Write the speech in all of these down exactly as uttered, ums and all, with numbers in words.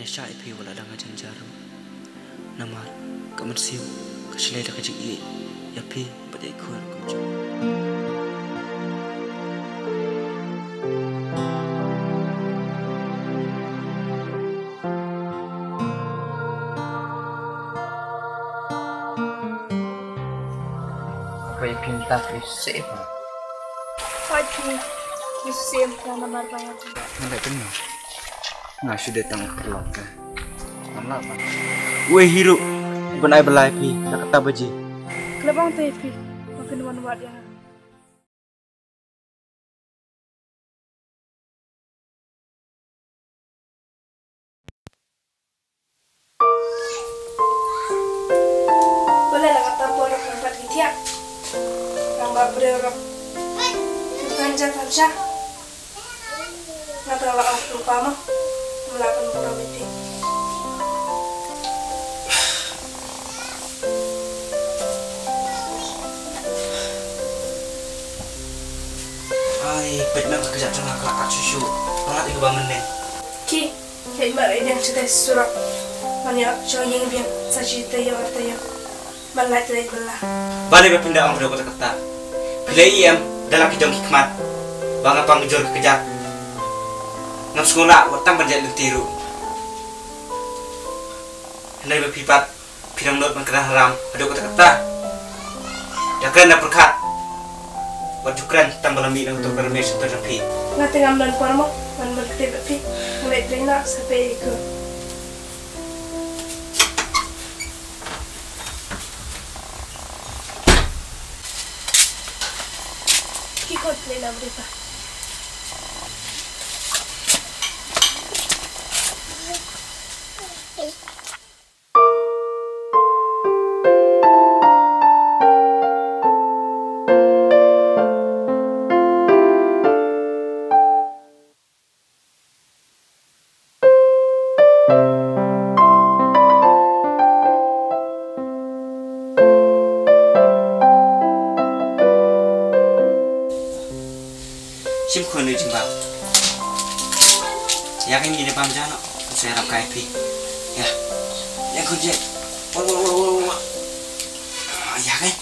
Ïa shah ïa phi wat la dang ha jynjar ruh. Namar ka mynsiem ka shlei da ka jingïeit ïa phi bad ïa i khun kumjuh. Phi pynta phi sep. Phi phi sep ka namar ba nga. Nga dah kenyang. Nga shu dei tang ka lok ka. Ngam lah ban. Wei hi ruh ban ai ba lai phi da kata baje. Khlem ong te phi. Ba phin wan wad ïa nga. Balei la kata por ruh ngan pat ki thiah. Ngan ba briew ruh. Bukan jat harsha. Nga tang la ong lypa mo. Mla pynbna miti. Ai, peit ma ka kjat jong nga ka la kat shuh shuh. Nga la ïa ka ba mynnin. Ki, peit ma ka ïing jong te surok. Man ïa ka jong ïing biang sa shi taïew ar taïew. Ban lait lait bala. Balei ba phin da ong haduh katta katta? Phi la ïohi em da la ki jong ki khmat ba nga pang jur ka kjat. Ngam sngewlah wat tang ban jait lynti ruh. Hynrei ba phi pat phi dang nud ban kren haram haduh katta katta. Da kren da pyrkhat. Wat ju kren tang ba la mih na uto ka rmie sha uto jong phi. Nga te ngam don por mo ban wan kynthei bad phi. Nga leit trei noh sa pei ïa i khun. Ki khun leit na bri pa. Shim khun ïa u jingbam. Ïa ka ngi ne bam ja noh. Sa ïarap kai phi. Ïa. Ïa khun je. Wa, wa, wa, wa, wa. Ah, ïa kai.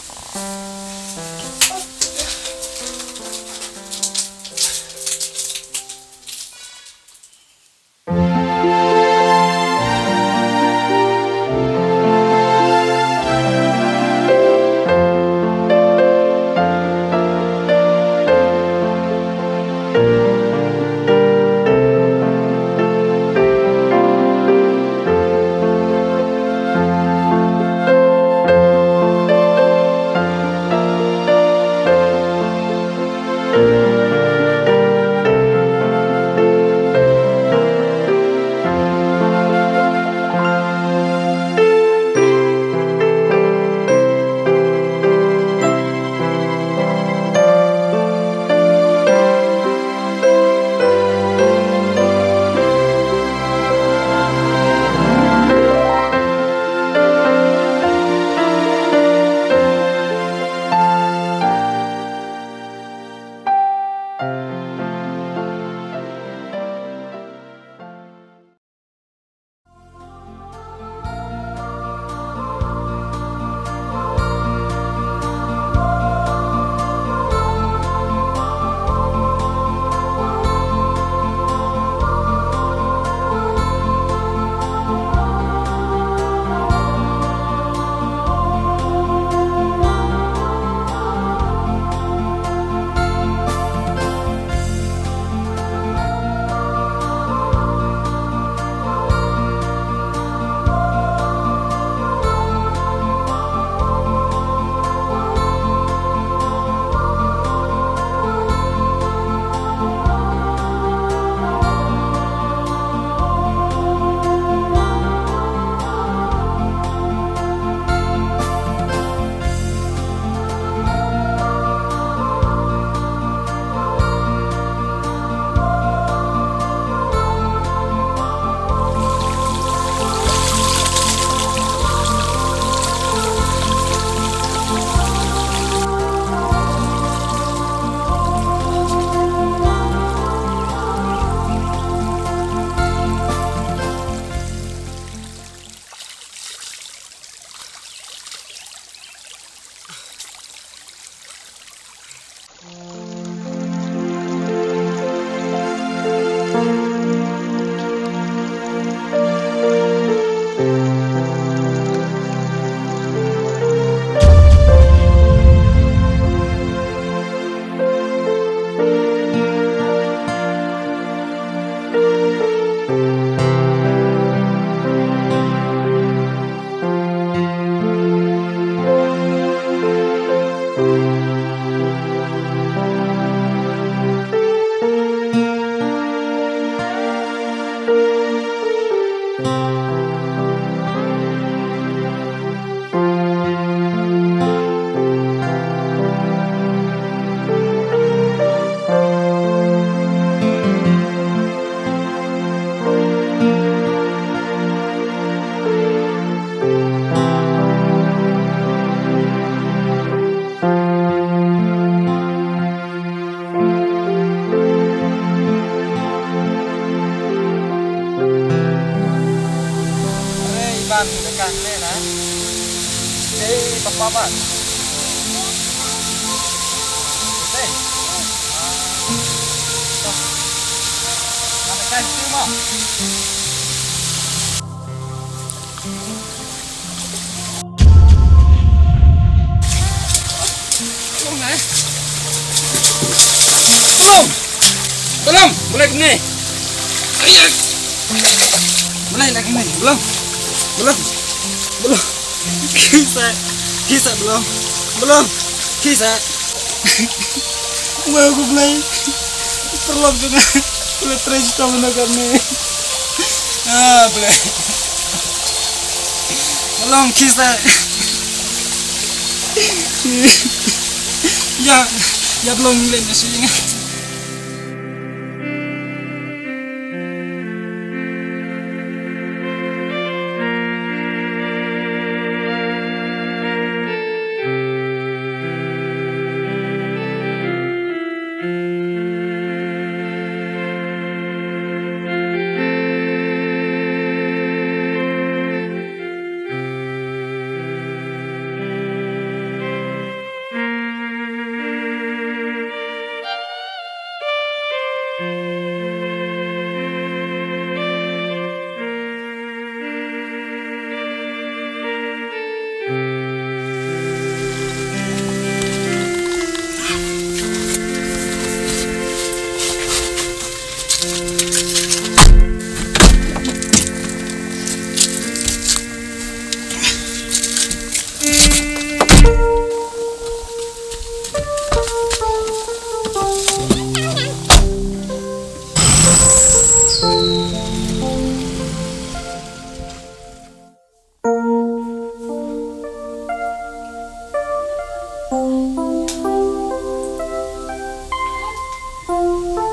Iban, dekat ni lah. Eh, papa, Pak. Eh. Ah. Nak dekat situ, Mak. Belum, eh? Belum. Belum. Boleh kena. Boleh nak kena. Belum. Belum. Belum. Kisa. Kisa belum. Belum. Kisa. Wah, aku belai. Perlu juga. Boleh terus tahu nak kena. Ah, boleh. Belum kisa. Ya, ya belum ngeliat nasi ni.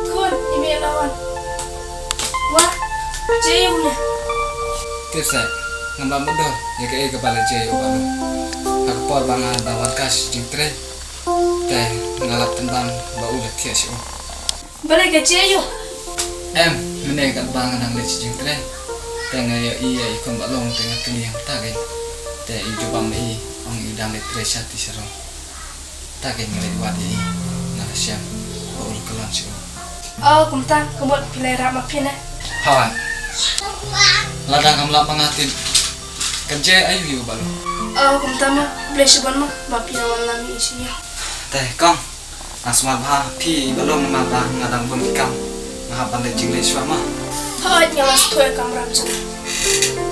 Khun, i mei la wan. Wah, jia ïa u ne. Tip seh, ngam lah mutdur ïa kaei kaba la jia ïa u Balu. Ha ka por ba nga dang wan kai sha jingtrei, te nga lap tang ba u la thiah sha u. Balei ka jia ïa u? Em, mynne katba nga dang leit sha jingtrei, te nga ïohi ïa i khun Bahlong te nga kylli hangta keiñ. Te i jubab ma i, ong i dang leit trei sha ti sha rong. Ta keiñ nga leit wad ïa i, nga la shem ba u la kyllon sha u. Oh, kumta, ka mut phi la ïarap ma phi ne? Hooid. Lada ngam lap ma nga te ka jia aïu ïa u Balu? Oh, kumta ma, Blei shibun ma ba phi la wallam ïa i sha ïing. Te kong, nga sumar bha phi Bahlong namar ba nga dang bun kam. Nga hap ban leit jingleit shuwa ma. Hooid, nga la sngewthuh ïa ka kamram jong nga.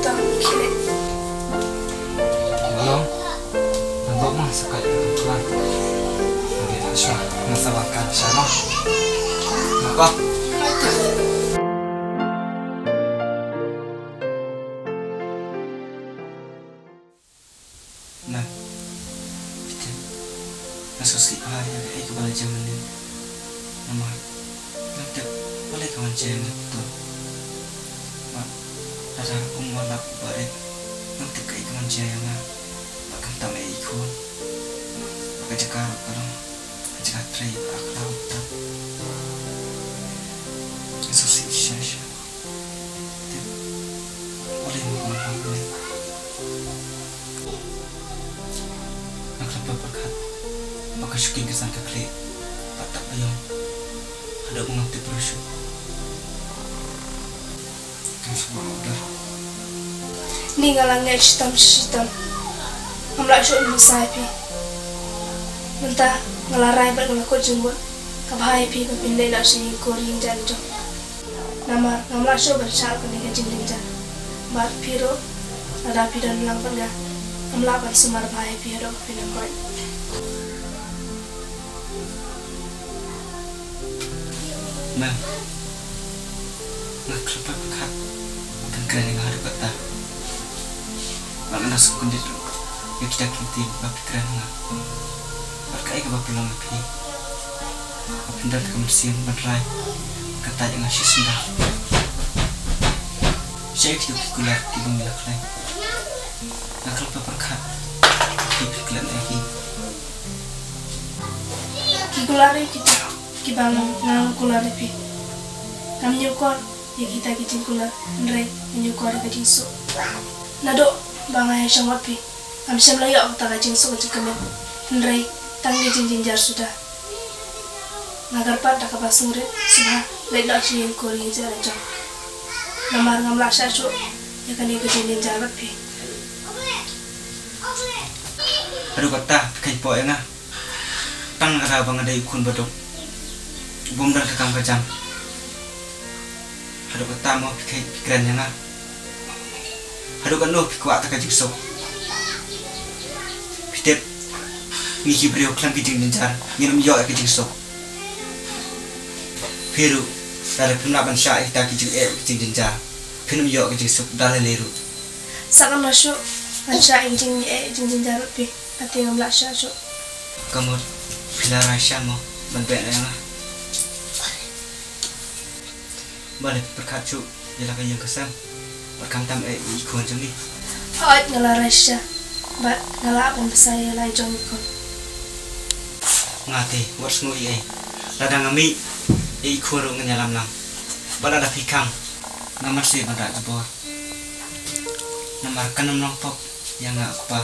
Tang khie leit. Bahlong, nang bok ma sa koit ka kamram. Nga leit shuwa, nga sa wan kai sha ma. Nga bok. Mem, phi tip, nga sngewsih bha ïa kaei kaba la jia mynne. Namar ngam tip balei ka wan jia ïa nga to. Bad lada um wan lap u Barit, ngam tip kaei ka wan jia ïa nga. Bad khamtam ïa i khun. Bad ka jaka ruh ka long ka jaka trei ba khlaw tam. Nga sngewsih shisha shisha. Tip, balei ma ka wan lam mynne? Nga khlem pyrkhat ba ka shu king ka san ka khlieh bad tap ba ïong haduh ba ngam tip ruh shuh. Tang shu ma order. Ni nga la ngeit shitom shitom. Ngam lah shuh ban bsa ïa phi. Mynta nga la rai bad nga la kut jingmut. Ka bha ïa phi ba phin leit noh sha ïing kur ïing jait jong. Namar ngam lah shuh ban shah kane ka jingjynjar. Bad phi ruh, lada phi don lang bad nga, ngam lah ban sumar bha ïa phi haduh ba phin ïeng koit. Mem, nga khlem pat pyrkhat Kren ïa nga haduh katta. Bad nga dang sngewkyndit ruh ïa kita ki ktien ba phi kren ïa nga. Bad kaei kaba pynlong ïa phi ba phin don ka mynsiem ban rai ban kyntait ïa nga shisha? Shaei kito ki kular kiba ngi la khlaiñ? Nga khlem pyrkhat ïa phi, phi klet ïa ki. Ki kular ïa kita kiba nga, nga kular ïa phi. Ngam ñiewkor ïa kita ki jingkular, hynrei nga ñiewkor ïa ka jingsuk. Naduh ba nga ïashong bad phi, ngam shym la ïoh kata ka jingsuk ka jingkmen, hynrei tang ki jingjynjar suda. Nga kyrpad da kaba sngewrit, sngewbha leit noh sha ïing ko ri jong nga. Namar ngam lah shah shuh ïa kane ka jingjynjar bad phi. Haduh katta phi kheiñ pok ïa nga. Tang lada ba nga dei u khun ba duk, bym don ka kam ka jam. Haduh katta mo phi kheiñ, phi kren ïa nga? Haduh katno phi kwah ïa ka jingsuk? Phi tip, ngi ki briew khlem ki jingjynjar ngin ym ïoh ïa ka jingsuk. Phi ruh, lada phim lah ban shah ïa kita ki jingeh ki jingjynjar, phin ym ïoh ïa ka jingsuk da lei lei ruh. Sa kam lah shuh ban shah ïa ki jingeh jingjynjar bad phi. Ate ngam lah shah shuh. Ka mut phi la rai sha mo ban beh ïa nga? Balei phi pyrkhat shuh ïa la ka ïing ka sem bad khamtam ïa i khun jong ngi? Hooid, nga la rai sha bad nga lah ban bsa ïa la i jong i khun. Nga te wat sngew ei ei. Lada nga mih, ïa i khun ruh ngan ïalam lang. Bad lada phi khang, nga mynsiem ban rah jubor. Namar kan ym long pop ïa nga u kpa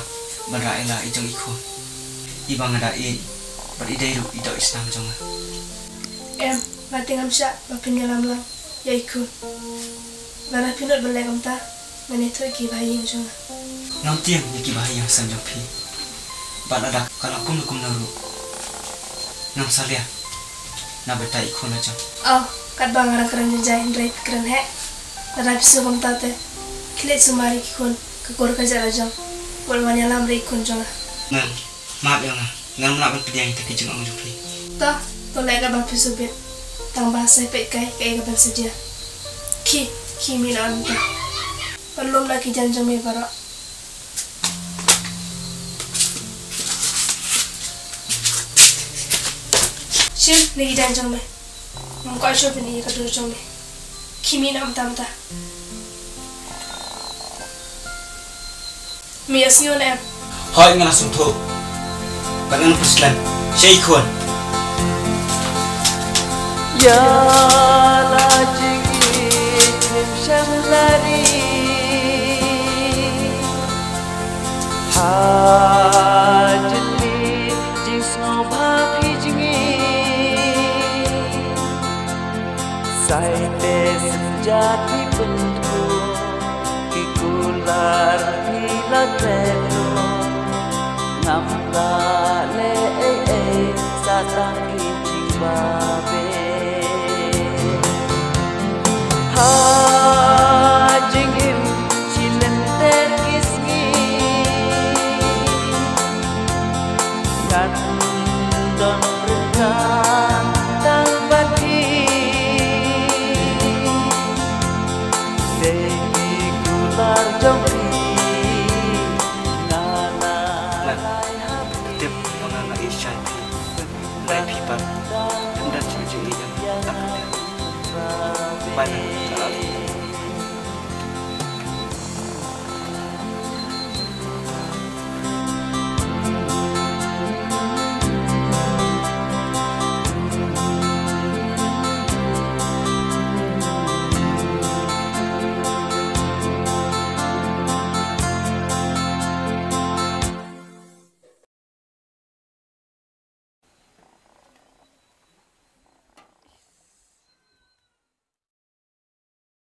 ban rah ïa la i jong i khun, i ba nga da ïeit bad i dei ruh i doh i snam jong nga. Em, nga te ngam shah ba phin ïalam lang ïa i khun. Lada phi nud ban leh kumta, ngan ïathuh ïa ki bahaïing jong nga. Ngam tieng ïa ki bahaïing hasem jong phi. Bad lada ka long kumno kumno ruh, ngam salia na bynta i khun la jong. Oh, katba nga dang kren jynjar hynrei phi kren heh. Lada phi sngew kumta te, khie leit sumar ïa ki khun, ka kur ka jait la jong. Wat wan ïalam ruh ïa i khun jong nga. Ngan, map ïa nga. Ngan ym lah ban pdiang ïa kita ki jingong jong phi. To, to leh katba phi sngewbit. Tang ba sa peit kai kaei kaban sa jia. Khie, khie mih noh mynta. Ban lum na ki jaiñ jong me baroh. Shim na ki jaiñ jong me. Ngam kwah shuh ban ïoh ïa ka dur jong me. Khie mih noh mynta mynta. Me ïohsngew ne em? Hooid, nga la sngewthuh. Bad ngan pyrshah slem. Sha i khun. Ïa la jingïeit ngim shym la ri. Ha jingïeit jingsngewbha phi jingïeit. Sai te synjat phi pynthut, ki kular phi la klet lut. Ngam lah leh ei ei, sa tang ki jingbabe. Ha jingim shi lynter ki sngi, ngan don ryngkat tang bad phi. Dei ki kular jong